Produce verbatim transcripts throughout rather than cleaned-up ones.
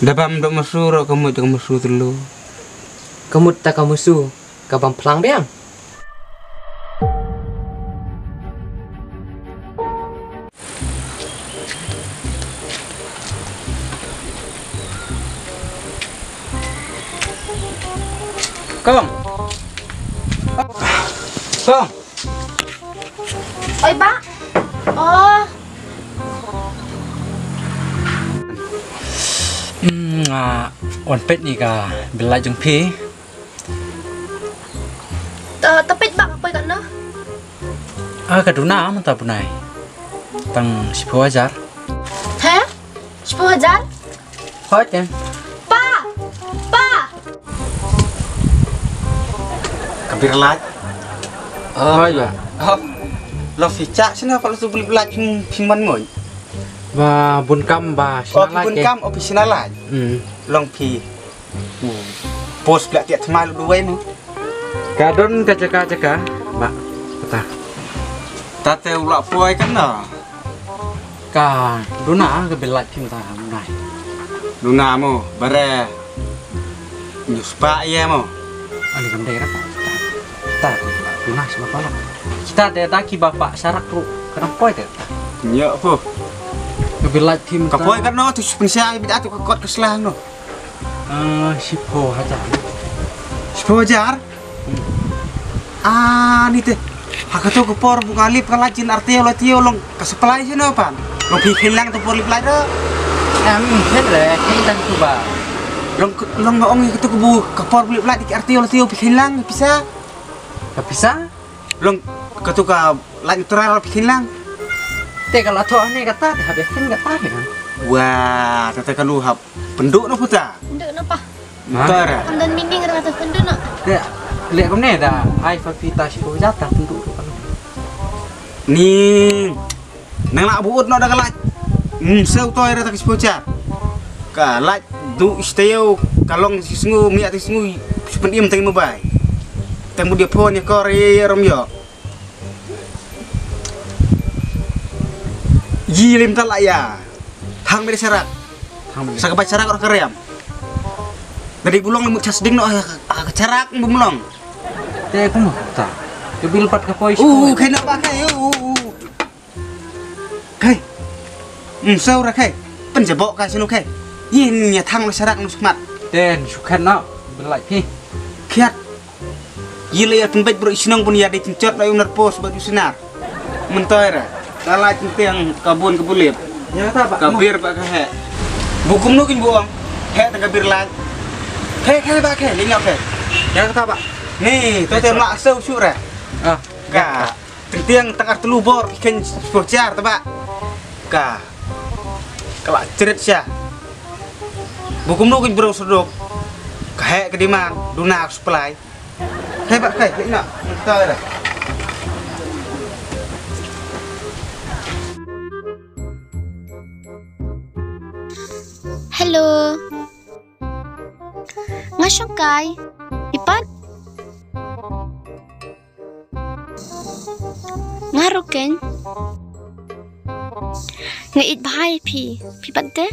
Da bam da musu ro ka mut da ka musu tulu. Ka mut da ka musu ka bam phlang biang. Kong. Kong. Oi, Bah. Oh. Hmm, nga wan peit ïa ka bill light jong phi. Ta, ta peit Bah, ka poi katno? Ah, ka duna mynta Bunai. Tang shiphew hajar. He? Shiphew hajar? Hoi te. Pa! Pa! Ka bill light. Hoi ba. Oh. Lo phi chah shano, ka lo tu bill light phim, phim man moj. Ba bun kam ba. Oh, phi bun kam, oh, phi shna light. Hmm. Long phi. Post pla tiak tma lu duwai no. Ka don ka jaka jaka ba kata. Tate u la poi kan na. Ka duna ka bill light phim ta nai. Duna mo bare. Nyuspa ye mo. Ani kam dai rak. Ta duna sama pala. Kita de daki bapak sarak ru. Ka poi de. Nyo po. Ka bill light phim ka poi kan no tu pensia bit atu ka kot ka slang no. Ah, shiphew hajar. Shiphew hajar? Hmm. Ah, ni te. Ha kato ka por bu nga lip ka light jin artio latio long ka supply shano pan. Long phi kheiñ lang to por lip light ro. Em, kheiñ re, kheiñ tang tu ba. Long, long nga ong kato ka bu ka por lip light ki artio latio phi kheiñ lang pisa. Ka pisa? Long kato ka light neutral phi kheiñ lang. Te ka la thoh ne kata, te hap kheiñ kata ne. Wah, kata ka lu hap. Pynduh noh puta. Pynduh noh pa. Tara. Kam don meaning ra tu pynduh noh. Te leh kumne da, ai pa pita shiphew hajar ta pynduh noh. Ni nang la buut noh da ka light. Hmm, sew toi ra ta shiphew hajar. Ka light du isteo ka long si sngu, miak ti sngu, si pyndim tang mobile. Tang mu dia phone ya kor ya rom yo. Yi lim ta la ya. Thang mede sarak. Thang mede. Sa ka bai sarak ora ka riam. Dari bulong limut chas ding no, ah, ah, ka sarak bumlong. Te kum ta. Ke bil pat ka poi. Uh, kena ba kai, uh, uh, uh. Kai. Hmm, saura kai. Pen jabok kai sinu kai. Yin ya thang lo sarak nu smat. Ten sukan no. Belai pi. Kiat. Yi la ïa pynbeit bro i shnong bun ïa dei chinchot la ïa u nar pos ba ju sinar. Myntoi ra. Ka la chinteng ka bun ka bulip. Ïa kata ba. Ka bir ba ka heh. Bu kumno kin buong. Heh tang ka bir lai. Khe khe ba khe lingap khe. Ïa kata ba. Ni to te ma sou shu ra. Ah. Ka. Tengtiang tang ar telu bor ki khein sepuluh jar taba. Ka. Ka la chrit sha. Bu kumno kin bro sodok. Ka heh ka demand duna ka supply. Hei ba hei lek na. Ta da. Hello. Nga shong kai. Ipat. Nga ruh keiñ. Nga ïeit bha ïa phi. Phi pat te?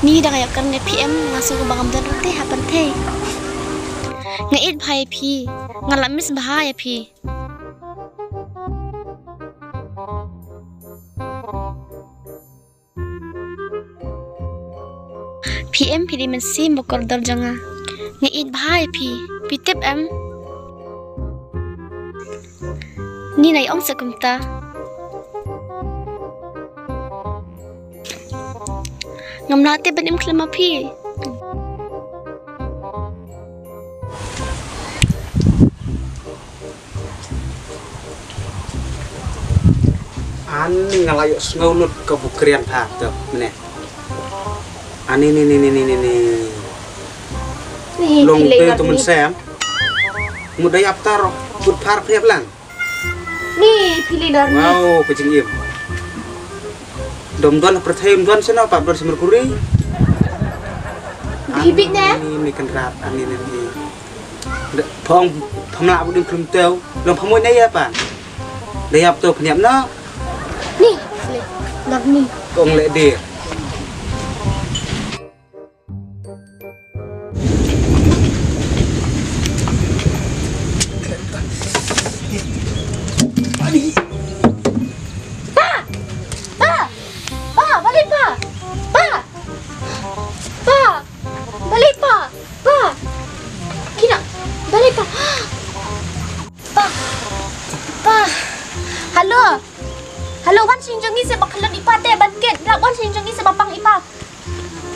Ni dang ïa kane phi em, nga sngew ba ngam don rete ha pynthei. Nga ïeit bha ïa phi. Nga la miss bha ïa phi. Phi em phi dei mynsiem ba kordor jong nga. Nga ïeit bha ïa phi. Phi tip em? Ni nai ong sa kumta. Ngam lah te ban im khlem ma phi. Ani nga la ïoh sngew lut ka bu krian pha to mene. Ani ni ni ni ni ni ni. Ni long te to men sem. Mut da ïap taro but phar phep lang. Ni phi li lar ni. Wow, ka jingim. Dom don pyrthei um don seno pap don si Merkuri. Bibit ne? Ani ni kan rat ani ni. Phong, phong la bu dim khlem teu. Long phong mo ne ya pa. Da yap to pynïap na. Ni, le, lar ni. Kong le dir. Pa! Pa! Pa! Balei pa? Pa! Pa! Balei pa? Pa! Kina, balei pa? Pa! Pa! Halo! Halo, wan sha ïing jong ngi seh ba khlot i pa te ban kit. Wan sha ïing jong ngi seh ba pang i pa.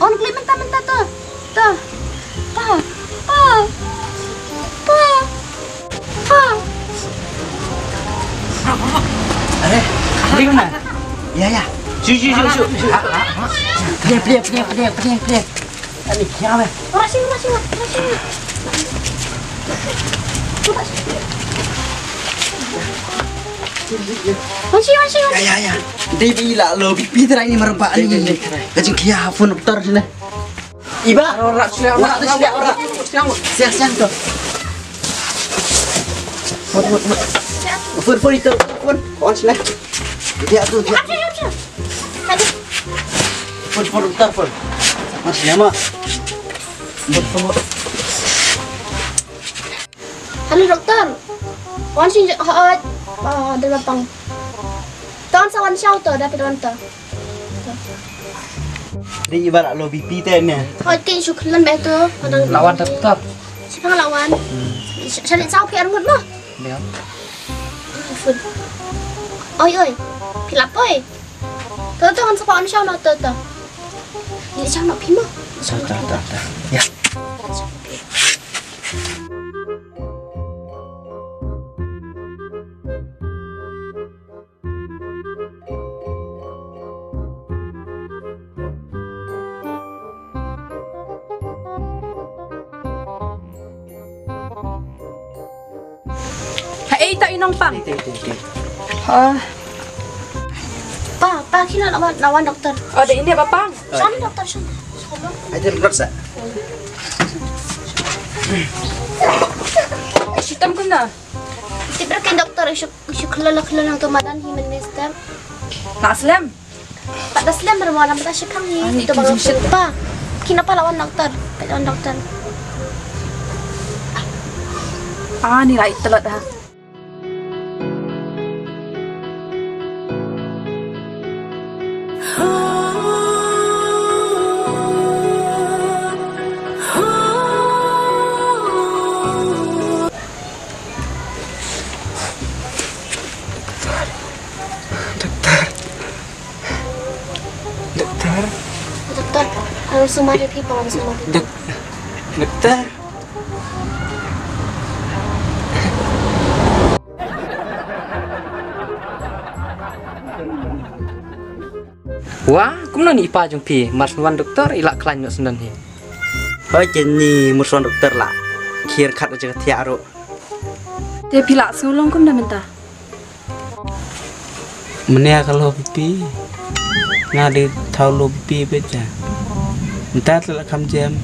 On klik mynta mynta to. To. Pa. Pa. Pa. Pa. Are, bring na. Ya, ya. Shu, shu, shu, shu. Ha, ha, ha. Plie, plie, plie, plie, plie, plie. Ani, ya, weh. Rushing, rushing, rushing. Rushing, rushing, rushing. Ya, ya, ya. Dei bi la lo bi pi trai ni marba ni. Ka jingkhia phone doktor sini. Iba. Ora, ora, ora, ora. Siang, siang tu. Phone, phone, phone. Phone, phone itu, phone. Phone sini. Dia tu, dia. Phone, phone doktor, phone. Phone sini mah. Phone, phone. Halo doktor. Wan sha ïing, ha, ha, ha, da pang. Ton sa wan sha to, da phi wan to. Dei iba la lo bi pi te ne. Hoi kin shu khlon be to. La wan doktor. Shi pang la wan. Sha, sha ni sa phi ar ngut mo. Dei. Phone. Oi, oi. Phi la poi. To, to, ngan sa pang sha no to, to. Ni sha no phi mo. Sha no phi. To, to, to. Ya. Ha, ei, ta i nong pang. Ha. Pa, pa, kina lawan, lawan doktor. Oh, dei ini ba pang. Sana doktor, sana. Sana. Ai, dia berat, sa. Shitam kumna. Tip ra ken doktor, shu, shu khlala khlala nang to madan hi men nester. Na slem. Pat da slem ra malam ta shi phang hi. Ani to ki bang jingshit. Pa. Kina pa lawan doktor. Pa lawan doktor. Ani lai telat ha. Doktor. Doktor. Doktor, ano sumari pi pa, ano sumari. Dok-, doktor. Wah, kumno ni i pa jong phi, mar shu wan doktor, i la khlaiñ noh shen don hi. Hoi, ken ni mut shu wan doktor la. Khir khat jaka thiah ruh. Te phi la sngewlong kumno mynta? Mynne ka low B P. Nga dei thaw low B P beit ja. Mynta te la kham jem.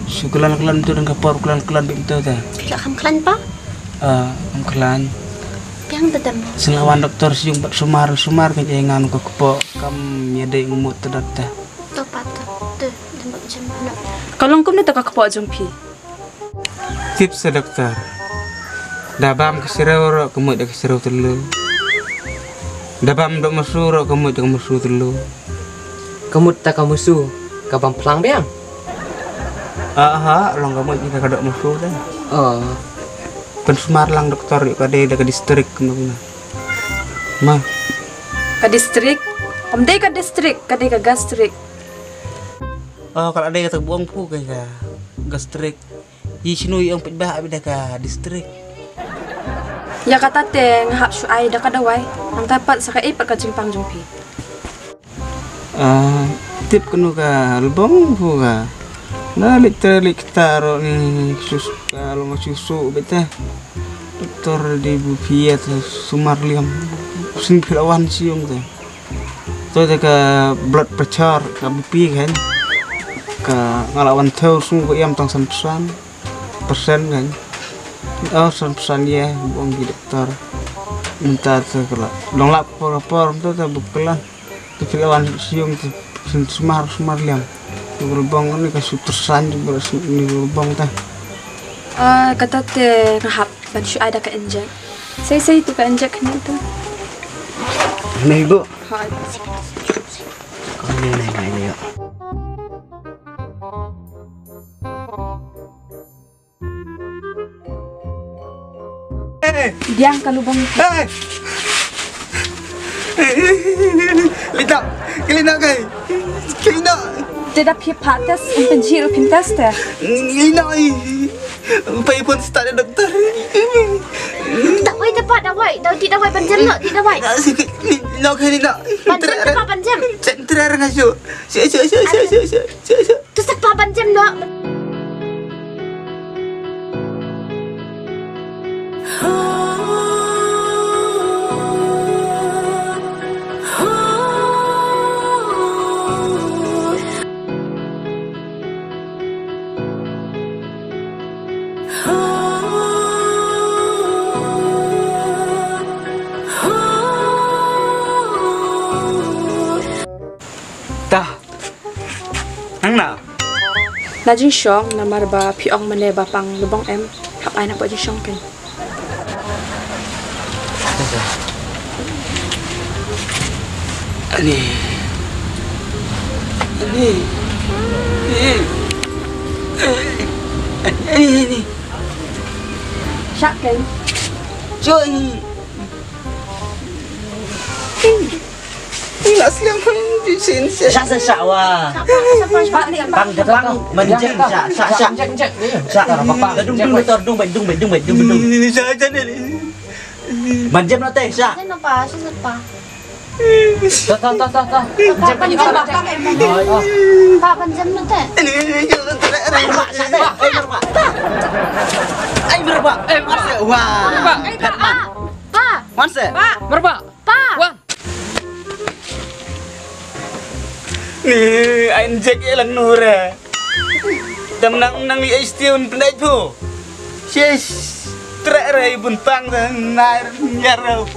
Shu klan klan tu dang ka por klan klan beit mynta ta. Phi la kham klan pa? Ah, kham klan. Biang te tem. Shen la wan doktor shu ïeng bad sumar sumar ka jai ngan ka kpoh kam ïadei ngan mut te dot ta. To pa to. Te, te bad jem na. Ka long kumne te ka kpoh jong phi. Tip sa doktor. Da bam ka srew ruh ka mut da ka srew tyllu. Da bam da ka musu ruh ka mut da ka musu tyllu. Ka mut da ka musu ka bam phlang biang. Aha, long ka mut da ka da musu da. Oh. Pynsumar lang doktor ïa ka dei da ka distrik kumno kumno. Ma. Ka distrik? Ym dei ka distrik, ka dei ka gastrik. Oh, ka la dei ka ta bong phu ka gastrik. Yi shinu yi ong peit ba abi da ka distrik. Ïa kata te nga hap shu ai da ka dawai. Nangta pat sa ka ei pat ka jingpang jong phi. Ah, tip kano ka lbong hu ka. Na lik te lik ta ro ni sus ka long susu bete. Doktor di bu phi ïa te sumar liam. Sin phi la wan siung te. To te ka blood pressure ka B P kan. Ka nga la wan thew sung ko iam tang san psan. Persen kan. Oh, san phew san ïa, ba ong ki doktor. Mynta te ka la long lap por por mynta te ba kylla. Te ki la wan sha yung te sumar sumar liang. Te ba la bong kane ka shu tyrsan te ba la shu ni ba la bong te. Ah, kata te nga hap ban shu ai da ka injek. Sei sei tu ka injek kane te. Ni bu. Ha. Kane ni ni ni. Eh, Diang ka lubong. Eh. Lina, Lina kai. Lina. Te da phi pha test, um pynjih ruh phin test te. Lina ai. Pai pun start doktor. Dawai te pa, dawai. Dawai, ti dawai ban jem noh, ti dawai. Lina kai Lina. Ban jem te pa, ban jem. Center nga shu. Shu shu shu shu shu shu shu. Tu sa pa ban jem noh. Ta. Nang na? Na jingshong namar ba phi ong mane ba pang lubong em. Hap ai na poi jingshong ken. Ani. Ani. Ani, ani. Shah ken. Joy. Ina sliang hang di sin se. Sha sha sha wa. Pang pang manjeng sha sha sha. Sha. Da dung dung da tor dung bai dung bai dung bai dung bai dung. Sha sha ni. Manjeng na te sha. Sha na pa sha sha pa. Ta ta ta ta ta. Jeng pa jeng pa. Pa manjeng na te. Ai merba. Ai merba. Wah. Pa. Pa. Wan se. Pa. Merba. Pa. Wang. Ni ain jek elang nura. Dam nang nang i stiu pynai phu. Sis. Tre re bun pang nai nyarau.